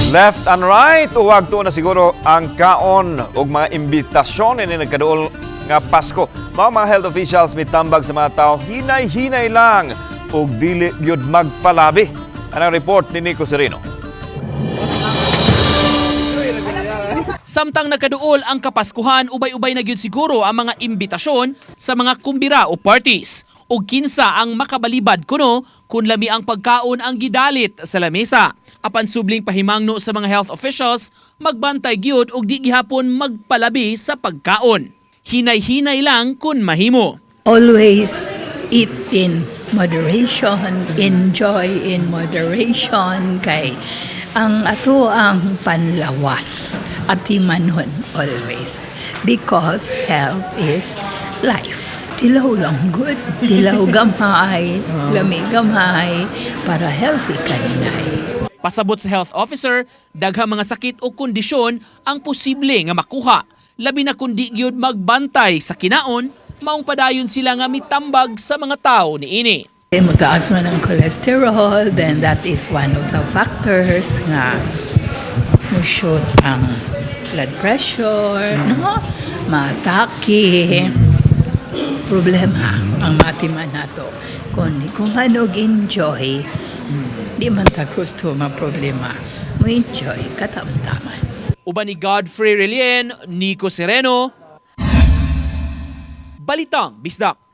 Left and right, uwag to na siguro ang kaon ug mga imbitasyon ini nagkaduol nga Pasko. Mga health officials mitambag sa mga tao, hinay-hinay lang ug dili gyud magpalabi. Anang report ni Nico Sereno. Samtang nagkaduol ang Kapaskuhan, ubay-ubay na gyud siguro ang mga imbitasyon sa mga kumbira o parties. O kinsa ang makabalibad kuno kung lami ang pagkaon ang gidalit sa lamesa. Apan subling pahimangno sa mga health officials, magbantay gyud og di gihapon magpalabi sa pagkaon. Hinay-hinay lang kun mahimo. Always eat in moderation, enjoy in moderation kay ang ato ang panlawas atimanon always because health is life. Tilaw lang good, tilaw gamay, lami gamay, para healthy kaninay. Pasabot sa health officer, daghang mga sakit o kondisyon ang posible nga makuha. Labi na kung di gyud magbantay sa kinaon, maong padayon sila nga mitambag sa mga tao niini. Eh, mutaas man ang cholesterol, then that is one of the factors nga mushoot ang blood pressure, no? Maatake, problema ang matiman nato. Kung di ko man og enjoy, di man ta gusto ma problema. Mo enjoy katamtaman. Uban ni Godfrey Relien, Nico Sereno, Balitang Bisdak.